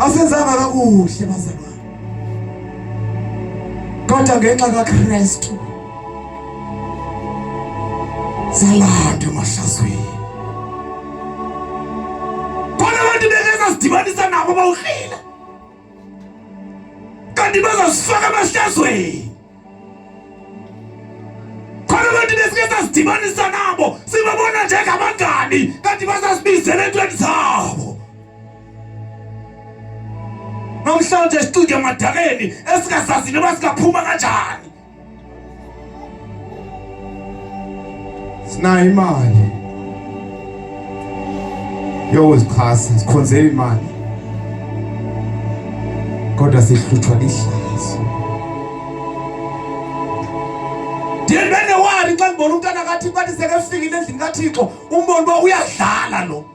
Asenzanga kakuhle bazalwane, kodwa ngenxa kaKristu salanda emahlazweni. Khona abantu bengeza sidibanisa nabo bawuhlela, kanti bazosifaka emahlazweni. Khona abantu besike sasidibanisa nabo sibabona njengabangani, kanti bazasibizela entweni zabo. Namhlanje sicinge emadakeni esingasazi noma singaphuma kanjani. Sinayo imali yokuzichasa, sikhonzela imali, kodwa sihlutshwa lihlazo. Ndiye ndibe newari xa ndibona umntana kaThixo athi sekefikile endlini kaThixo, umbone uba uyadlala lo.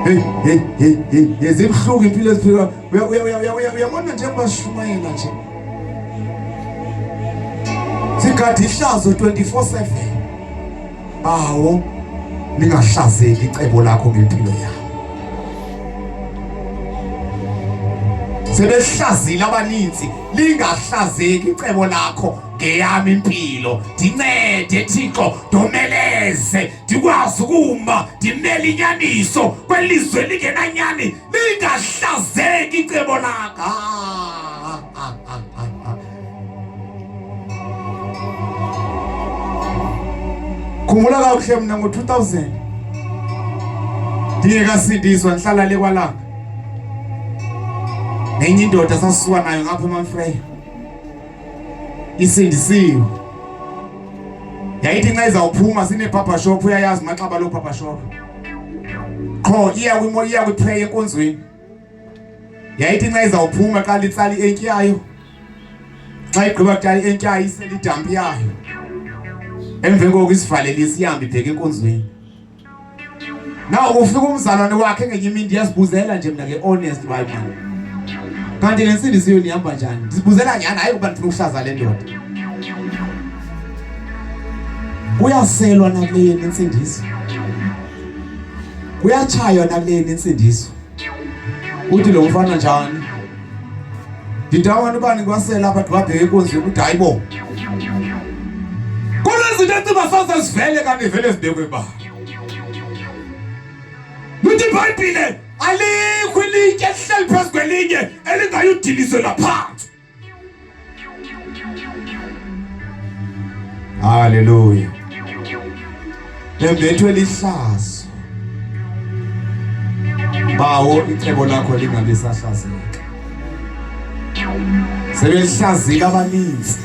Hey hey hey hey hey, zibuhlungu impilo esiphila. Uyabona njengoba sishumayela nje, sigada ihlazo 24/7. Bawo, lingahlazeki icebo lakho ngempilo yami. Sebehlazile abaninzi, lingahlazeki icebo lakho ngeyami impilo. Ndincede Thixo, ndomeleze ndikwazi ukuma ndimele inyaniso kwelizwe lingenanyani, lingahlazeki icebo lakho. Ah, ah, ah, ah, ah. Khumbula kakuhle mna ngo-2000 ndingekasindiswa, ndihlala le kwaLanga nenye indoda sasisuka nayo ngapha eMamfreya, isindisiwe. Yayithi nxa izawuphuma sine-barber shop, uyayazi maxaba lo barber shop, qho iya kwimo iya kwi-prayer enkonzweni. Yayithi nxa izawuphuma qala itsala i-enki yayo, xa igqiba kutsala i-enki yayo isele idampi yayo, emveni koko isivalelise ihambe ibheke enkonzweni. Naw ufika umzalwane wakhe ngenye imini, ndiyazibuzela nje mina ke honest, bayi man, kanti le nsindiso yona ihamba njani? Ndizibuzela nyhani, hayi kuba ndifuna ukuhlaza le ndoda. Kuyaselwa nakule yenu insindiso, kuyatshaywa nakule yenu insindiso. Uthi lo mfana njani? Ndithi abantu bani kwasela apha, ndibabheke enkonzweni, uthi hayibo, Kunezinto eciba soze zivele, kanti vele zibekwe ba. Lithi iBhayibhile alikho ilitye elihleli phezu kwelinye elingayudilizelwa phansi. Haleluya. Lembethwe lihlazo. Bawo, icebo lakho lingabe sahlazeka. Sebehlazile abaninzi.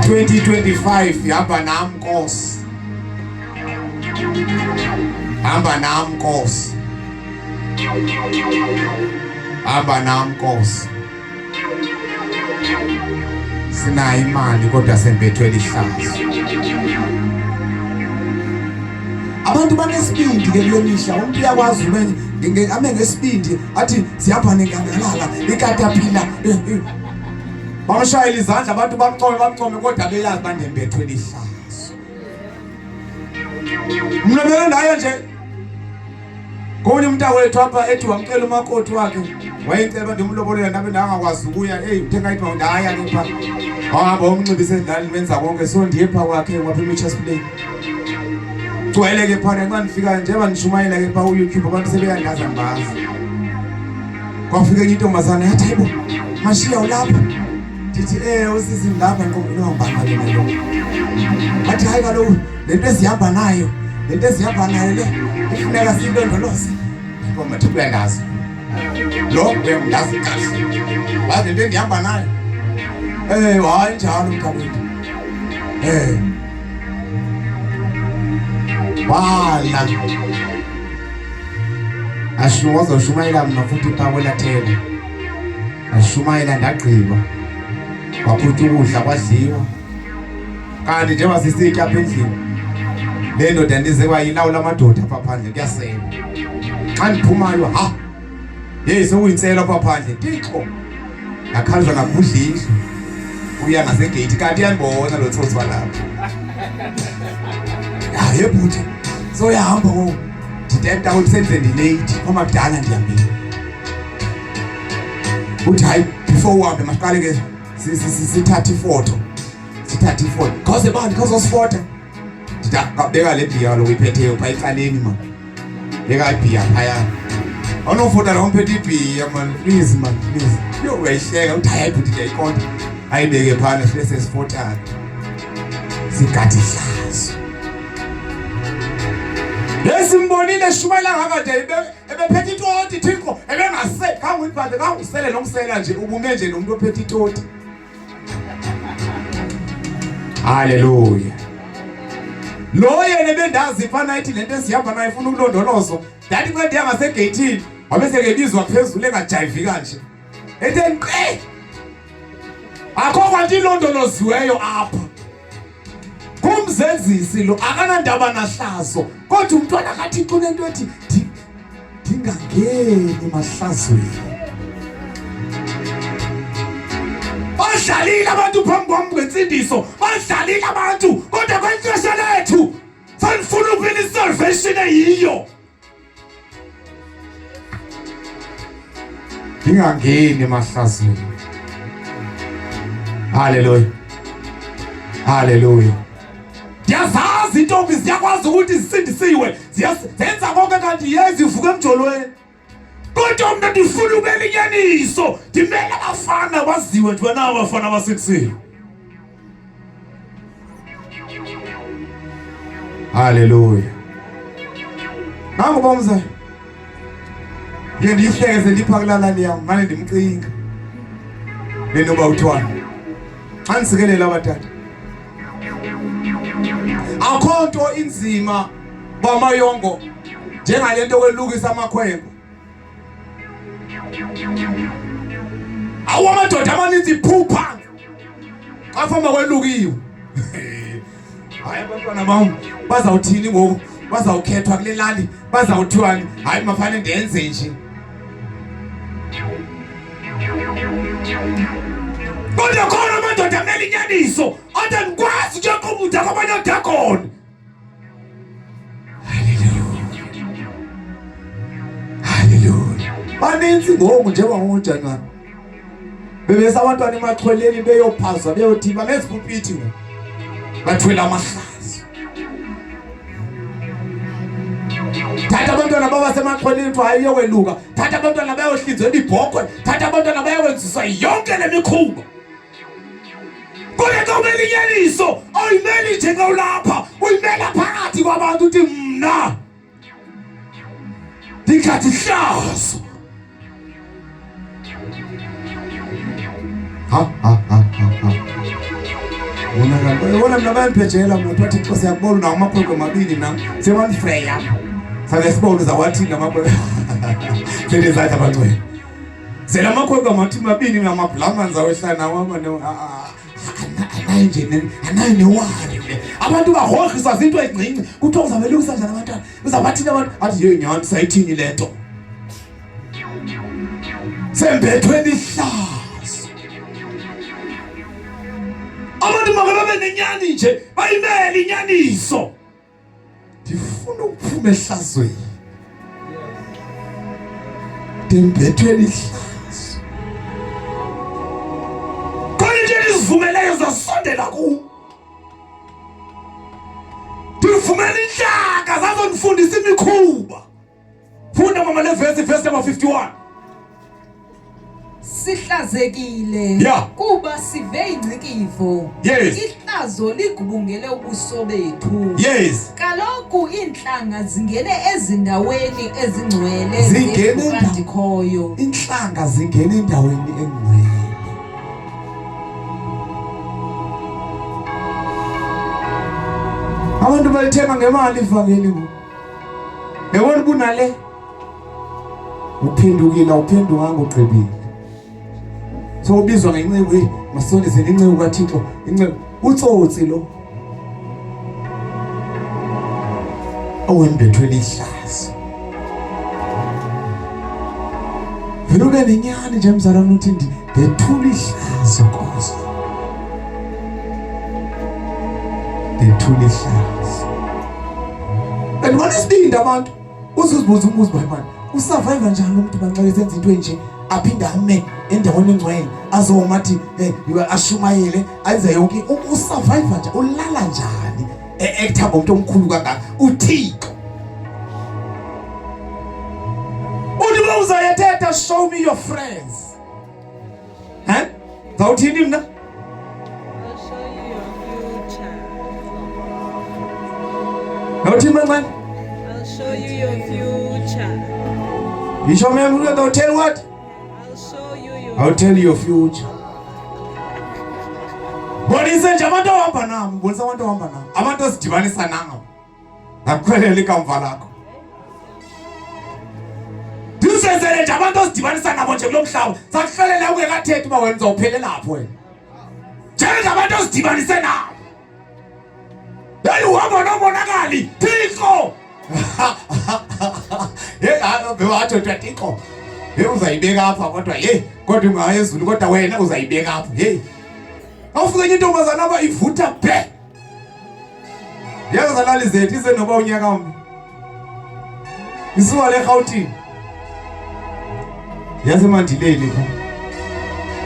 2025 hamba nami Nkosi. Hamba nami Nkosi. Hamba nami Nkosi. Sinayo imali kodwa sembethwe lihlazo. Abantu banesibindi ke kule mihla, umuntu uyakwazi ube ame ngesibindi athi sihamba nengangalala ikatapila, bamshayela izandla abantu, bamncome bamncome, kodwa beyazi banembethwe lihlazo. Mna beke ndaye nje komunye umntakwethu apha, ethi wamcela umakoti wakhe, wayecela ndimlobolela, ndabe ndangakwazi ukuya. Eyi, uthe ngayithi ndaya ke pha, wahamba wamnxibisa endlalini, wenza konke. So ndiye pha kwakhe ngapha eMitchells Plain, gcwele ke phana. Nxa ndifika njengoba ndishumayela ke pha ku-YouTube, abantu sebeyandaza, ngibazi. Kwafika enye intombazana yathi, hayibo Mashiya, ulapha? Ndithi, usisi, ndilapha. Nqombana lena lo athi, hayi kaloku le nto ezihamba nayo, le nto ezihamba nayo le ifuneka siyilondoloze. Nkomba, thi uyandazi lo, uyandazi kahle, wazi le nto endihamba nayo. Hayi njalo mntakwethu, wala asho wazoshumayela mna futhi pha kwelathela. Ashumayela ndagqiba, kwaphutha ukudla kwadliwa, kanti njengoba sisitya apha endlini, le ndoda ndize kwayilawula amadoda apha phandle, kuyasela. Xa ndiphumayo, ha, yeyi, sekuyinselo apha phandle. Tixo, ndakhalizwa ngagudla indlu uya ngasegeyithi, kanti iyandibona lo tsotsi walapha. Hayi bhuti, soyahamba ngoku. Ndithi mntakwethu senze ndilate, phuma kudala ndihambile. Uthi hayi before uhambe masiqale ke sithathe ifoto. Sithathe ifoto. Khawuze bani khawuzosifota. Ndithi beka le bhiya kaloku iphetheyo phaa ecaleni man. Beka ibhiya phaya. Awunofota la umphethe ibhiya man, please man, please. Yo uyayihleka uthi hayi bhuti ndiyayiqonda. Ayibeke phana sibe sesifotana. Sigade ihlazo. Lesimbonile eshumayela ngaka nje ebephethe itoti Thixo ebengase kanguyibhande kangusele nomsela nje ubume nje nomuntu ophethe itoti. Haleluya. Lo yena ebendazi ifana ithi lento esihamba nayo ifuna ukulondolozwa. Ndathi xa ndiya ngasegeyithini wabe sekebizwa phezulu engajayivi kanje. Ethe nqe. Akho kwanto ilondoloziweyo apha. Kumzenzisi lo akanandaba nahlazo kodwa umntwana kaThixo unento ethi ndingangeni emahlazweni. Badlalile abantu phambi kwam ngensindiso, badlalile abantu kodwa kwexesha lethu sandifuna ukuphila isalvation eyiyo. Ndingangeni emahlazweni. Haleluya. Haleluya. Ndiyazazi intombi ziyakwazi ukuthi zisindisiwe, zenza konke kanti ye zivuka emjolweni. Kodwa mna ndifuna ubela inyaniso, ndimele abafana baziwe nje nabo abafana abasindisiwe. Haleluya. Nangu bomza. Ndiye ndiyihleke sendipha kulalali yam, mane ndimcinga. Lenoba uthwana. Xa ndisikelela abatata. Akho nto inzima bamayongo njengale nto kwelukisa amakhwenkwe. Awu amadoda amaninzi phupha xa famba kwelukiwe. Hayi abantwana bam bazawuthini ngoku? Bazawukhethwa kule lali, bazawuthiwani? Hayi mafane ndenze nje. Kodwa khona amadoda amele inyaniso athi andikwazi ukuyoqubuda kwabanye oodakoni. Haleluya. Haleluya. Baninzi ngoku njengoba ngoJanuwari. Bebesa abantwana emaxhweleni beyophazwa beyothini banezipupiti ngoku. Bathwele amahlazo. Thatha abantwana babasemaxhweleni kuthiwa hayi uyokweluka. Thatha abantwana bayohlinzwa ibhokhwe. Thatha abantwana bayokwenziswa yonke le mikhuba. Kodwa xa umela inyaniso awuyimeli nje xa ulapha, uyimela phakathi kwabantu uthi mna ndingathi hlazo. Ha ha ha ha ha. Wona kanti wona mina bayamphejela mna kuthiwa Thixo siyakubona unawo amakhwenkwe mabini nam sewandifreya. Sabe sibone uzawathini amakhwenkwe. Sendizadla abangcwele. Zela amakhwenkwe amathi mabini namablamanzi awehla nawo amane anayo nje anayo newari le. Abantu bagrogriswa zinto ezincinci. Kuthiwa uzabelukisa njani abantwana? Uzabathini abantu? Athi yeyi nyhani sayithini le nto. Sembethwe lihlazo. Abantu makababe nenyani nje, bayimele inyaniso. Ndifuna ukuphuma ehlazweni. Ndembethwe lihlazo. Khona into endizivumeleyo zasondela kum. Ndivumela intlanga zazondifundisa imikhuba. Funda mama le verse, verse number 51. Sihlazekile Yeah. kuba sive ingcikivo. Yes. Ihlazo ligubungele ubuso bethu. Yes. Kaloku iintlanga zingene ezindaweni ezingcwele Zingene zethu endaw- kaNdikhoyo. Intlanga zingena endaweni engcwele. Abantu balithenga ngemali ivangeli ngoku. Yabona ubunale uphendukile awuphendukanga ugqibile. So ubizwa ngenceku hey masondezeni inceku kaThixo inceku utsotsi lo. Owembethwe lihlazo. Vele ube nenyani nje mzalwane uthi ndethula ihlazo Nkosi. Ndethula ihlazo. Kanti banesibindi abantu. Uzuzibuza umbuzo bayi mani. Usurvive njani umuntu banxa esenza into enje aphinde ame endaweni engcwele azoma athi eh, ashumayele ayenze yonke usurvive nje ulala njani e-actor ngomuntu omkhulu kangaka uThixo uthi uma uzayethetha show me your friends he zawuthini mna Awuthini mancane? I'll show you your future. Yisho mem I'll tell what? I'll show you your I'll tell you your future. Bonise nje abantu ohamba nabo, bonisa abantu ohamba nabo. Abantu osidibanisa nabo. Ngakuxelela ikamva lakho. Ndisezele nje abantu osidibanisa nabo nje kulo mhlaba. Sakuhlelela ungekathethi uba wena uzawuphelela phi wena. Njengabantu osidibanise nabo. Hey uhamba nomonakali Thixo. Hey bewathi uthi Thixo. Hey uzayibeka apha kodwa hey kodwa ungaya ezulu kodwa wena uzayibeka apha. Hey. Awufike enye intombazana aba ivutha bhe. Yazi zalali zethu ize noba unyaka omnye. Isuka le Gauteng. Yasemandileni pha.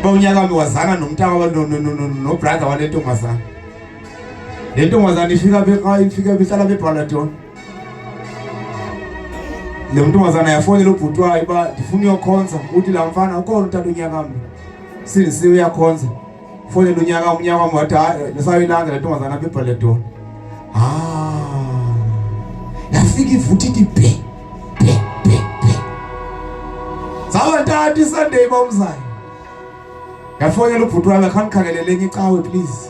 Ba unyaka wami wazana nomntaka no no no no brother wale ntombazana. Le ntombazana ifika beqa ifika behlala beBaladon. Le ntombazana yafonela ubhuti wayo uba ndifuna uyokhonza uthi la mfana ukhona utata unyaka wami. Sindisiwe uyakhonza. Fonela unyaka umnyaka wami wathi hayi nisayilanda le ntombazana apha eBaladon. Ah. Yafika ivutha ithi bhe bhe bhe bhe. Zaba ntathu iSunday bomzayo. Yafonela ubhuti wami akhandikhangelele enye icawe please.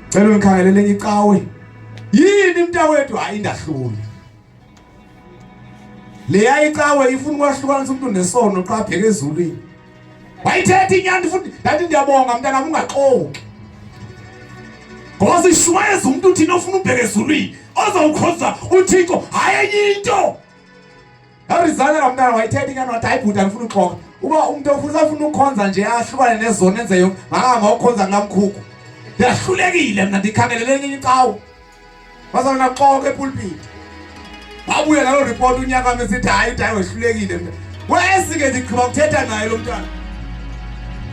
Cela ungikhangelele enye icawe. Yini mntawethu hayi ndahlula. Leya icawe ifuna ukwahlukanisa umuntu nesono xa abheke ezulwini. Wayithetha inyani futhi ndathi ndiyabonga mntanam ungaxoki. Ngoba sishumayeza umuntu thina ofuna ubheke ezulwini ozawukhonza uThixo hayi enye into. Arizana la mntana wayithetha inyani wathi hayi bhuti andifuna uxoka. Uba umuntu ofuna usafuna ukukhonza nje ahlukane nezono enze yonke ngakahamba ukhonza kulaa mkhukhu. Ndiyahlulekile mna ndikhangelele enye icawe. Bazalwana xoka epulpit. Babuye nalo report unyaka wami sithi hayi uthi hayi wehlulekile mntana. Wesike ndigqiba kuthetha naye lo mntana.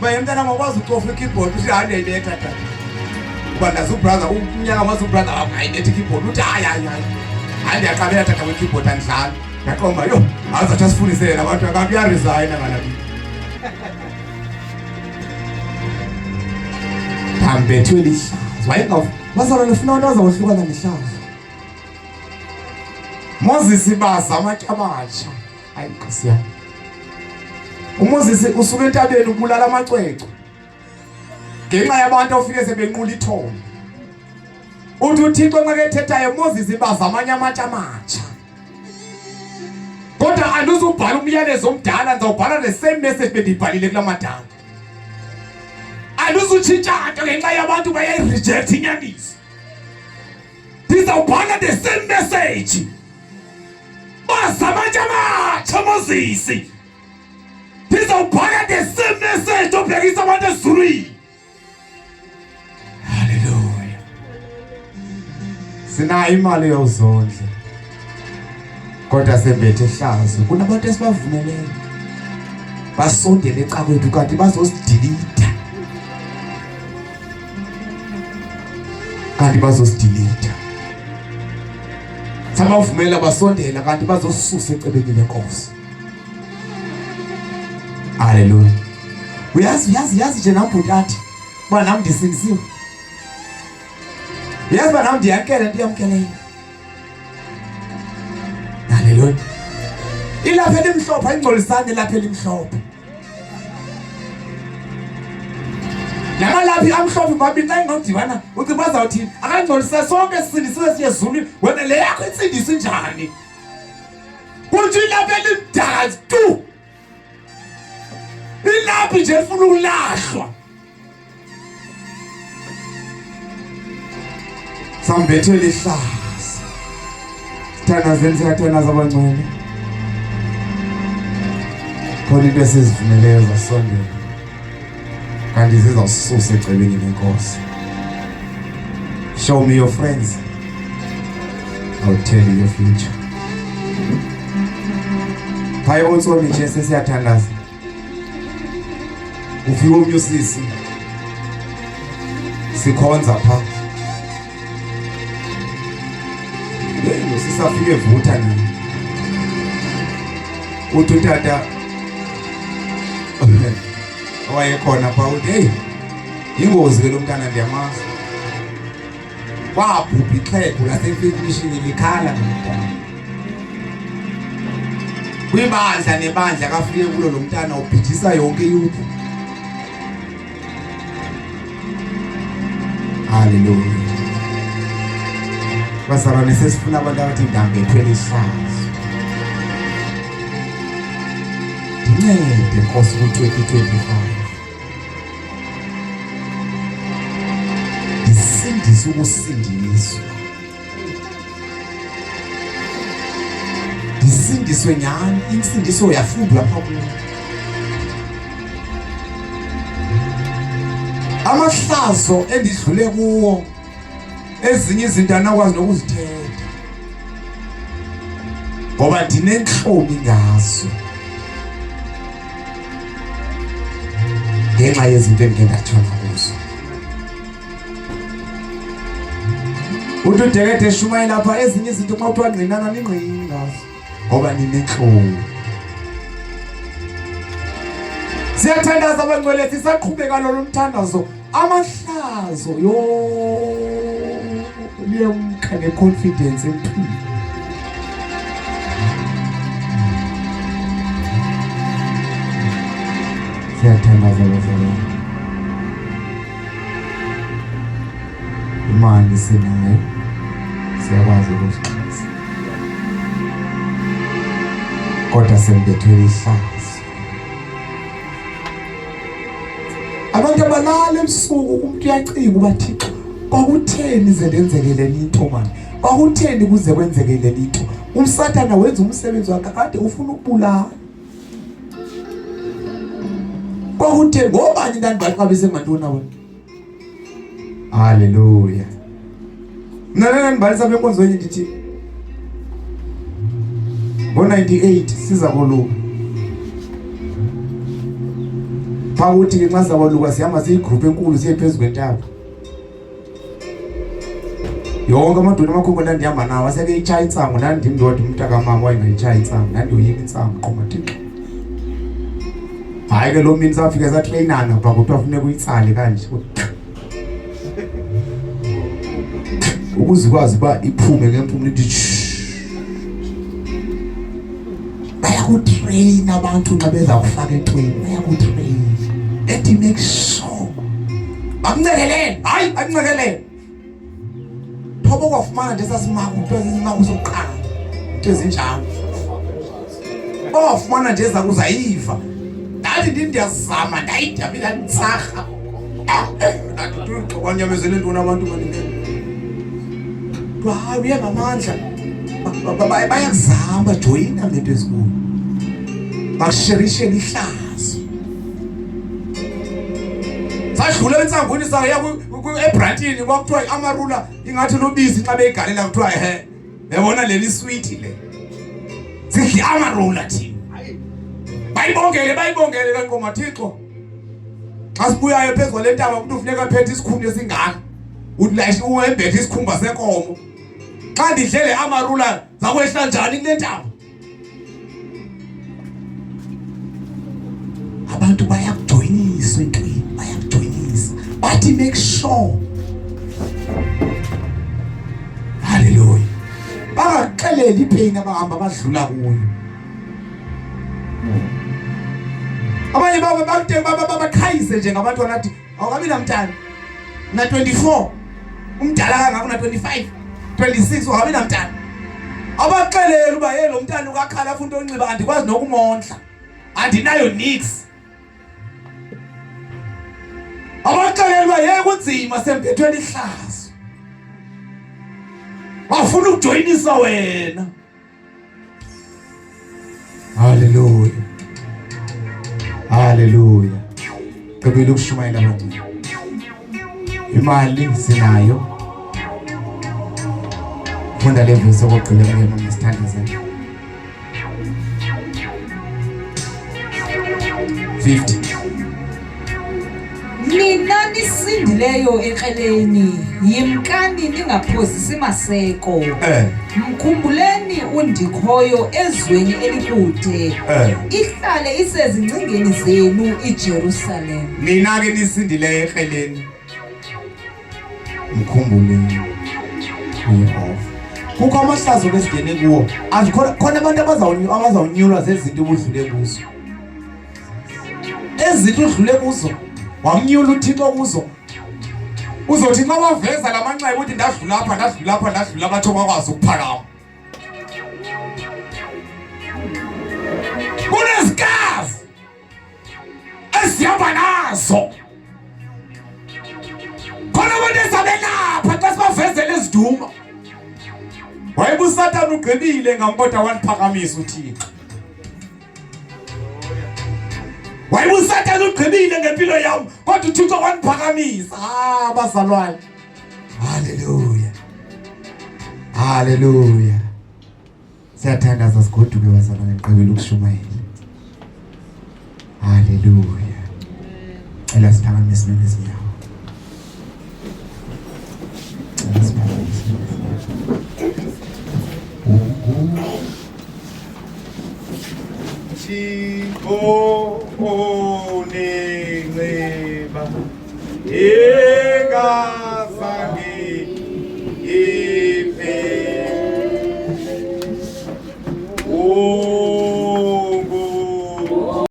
Baye mntana ngokwazi ucofa i-keyboard uthi hayi ndiyayibetha tata. Uba ndazi ubrother unyaka wazi ubrother wakho ayibetha i-keyboard uthi hayi hayi hayi. Hayi ndiyaqabela tata kwe-keyboard andidlali. Ndaqomba yho azathi asifundise yena abantu akabi uyaresigna ngalaphi. Ndambethwe lihlazo. Wayengafu Bazalwane ufuna abantu abazohlukana nehlazo. Moses baza amatshe amatsha. Hayi Nkosi yami. UMoses usuka entabeni ubulala amacwecwe. Ngenxa yabantu ofike sebenqula ithole. Uthi uThixo nxa kethethayo Moses baza amanye amatshe amatsha. Kodwa andizubhala umyalezo omdala ndizawubhala the same message bendiyibhalile kulamadala. Andizutshintsha nto ngenxa yabantu bayayireject inyaniso. Ndizawubhala the same message. Bazamatshe amatsha Moses. Ndizawubhala the same message obhekisa abantu ezulwini. Haleluya. Sinayo imali yozondla. Kodwa sembethe hlazo. Kunabantu esibavumeleyo. Basondele ecakwethu kanti bazosidilita. Kanti bazosidilita. Sabavumela basondela kanti bazosisusa ecebeni lenkosi. Haleluya. Uyazi uyazi yazi nje nam bhuti athi uba nam ndisindisiwe. Uyazi uba nam ndiyamkela into yamkeleyo. Haleluya. Ilapha elimhlophe ayingcolisani ilapha elimhlophe. Lamalaphi amhlophe mabini xa ingodibana ucinga bazawuthini akangcolisa sonke sisindisiwe siye ezulwini wena le yakho insindiso injani Kuthi ilaphi elimdaka tu. Ilaphi nje lifuna ukulahlwa. Sambethe lihlazo. Sithandazeni siyathandaza abangcwele. Khona into esizivumeleyo zasondela. Kanti zizawususa ecebeni lenkosi. Show me your friends. I'll tell you your future. Phaya otsoni nje sesiyathandaza. Ufika omnye usisi. Sikhonza pha. Hey, sisafike evutha naye. Uthi utata owayekhona pha uthi hey ingozi ke lo mntana ndiyamazi. Kwabhubha ixhego laseFaith Mission likhala ngomntana. Kwibandla nebandla kafike kulo lo mntana ubhijisa yonke youth. Hallelujah. Bazalwane sesifuna abantu abathi ndambethwe lihlazo. Ndincede Nkosi ku-2025. Ndisindise ukusindiswa. Ndisindiswe nyhani, insindiso yafundwa apha kum. Amahlazo endidlule kuwo ezinye izinto anakwazi nokuzithetha ngoba ndinentloni ngazo ngenxa yezinto endike ndatshona kuzo. Uthi udekede eshumayela lapha ezinye izinto xa kuthiwa ngqinana ningqini ngazo ngoba ninentloni. Siyathandaza abangcwele sisaqhubeka lolu mthandazo amahlazo yo liyemka neconfidence emntwini. Siyathandaza bazalwane. Imali sinayo siyakwazi ukuzixhasa kodwa sembethwe ihlazo. Abantu abalala ebusuku umuntu uyacinga uba Thixo kwakutheni ze ndenzekele into mani kwakutheni kuze kwenzekele into umsathana wenza umsebenzi wakhe kade ufuna ukubulala kwakuthe ngobani ndandibaxabise ngantoni wena haleluya mna lena ndibalisa apha enkonzweni ndithi ngo-98 siza koluka phaa kuthi ke nxa siza koluka sihamba siyigruphu enkulu siye phezu kwentaba yonke amadoda amakhwenkwe ndandihamba nawo aseke itshaya intsangu ndandim ndodwa umntakamama wayengayitshaya intsangu ndandiyoyika intsangu qoma thixo hayi ke loo mini safika satreyinana pha kuthiwa funeka uyitsale kanje ukuze ikwazi uba iphume ngempumlo ithi bayakutreyina abantu nxa beza kufaka entweni bayakutreyina ethi make sure bakuncekelele hayi bakuncekelele thoba kwafumana nje sasimaka into ezisimaka sokuqala into ezinjalo owafumana nje zakuzayiva ndathi ndi ndiyazama ndayidabila nditsarha kwanyamezele ntoni abantu manimele hayi uye ngamandla bayakuzama joyina ngento ezinkulu bakusherishela ihlazo sadlula entsangwini saya ebrantini kwakuthiwa amarula ingathi lubisi xa beyigalela kuthiwa ehe yabona leli switi le sidle amarula thina bayibongele bayibongele kanqoma thixo xa sibuyayo phezu kwale ntaba umntu ufuneka aphethe isikhuni esingaka uthi uembethe isikhumba senkomo xa ndidlele amarula zakwehla njani kule ntaba abantu bayakujoyinisa entweni bayakujoyinisa bathi make sure haleluya bangakuxeleli ipain abahamba badlula kuyo abanye babo bakute baqhayise nje ngabantwana athi awukabi namntana na 24 umdala kangaka una 25 26 ungabi namntana abaxelele uba hey lo mntana ukakhala afuna into onxiba andikwazi nokumondla andinayo nix abaxelele uba hey kunzima sembethweni ihlazo bafuna ukujoyinisa wena Haleluya. Haleluya. Gqibela ukushumayela abantu. Imali sinayo. Funda le vesi okugqibela ke mama sithandazele. 50. Nina nisindileyo ekreleni, yimkani ningaphozisi maseko. Eh. Mkhumbuleni uNdikhoyo ezweni elikude. Eh. Ihlale isezingcingeni zenu iJerusalem. Nina ke nisindileyo ekreleni. Mkhumbuleni uYehova. Kukho amahlazo besingene kuwo. Azikhona khona abantu abazawunyulwa zezinto ubudlule kuzo. Ezinto udlule kuzo wamnyula uThixo kuzo. Uzothi nxa waveza lamanxeba ukuthi ndadlula apha ndadlula apha ndadlula batsho bakwazi ukuphakama. Kunezikazi esihamba nazo khona abantu esabelapha xa sibavezela iziduma wayebusathane ugqibile ngam kodwa wandiphakamisa uthixo wayebusathane ugqibile ngempilo yam kodwa uthixo wandiphakamisa ah bazalwane haleluya haleluya Siyathandaza sigoduke bazalwane ngiqhubile ukushumayela. Haleluya. Cela siphakamise nezinyawo. Cela siphakamise. Thixo onenceba. Yeah.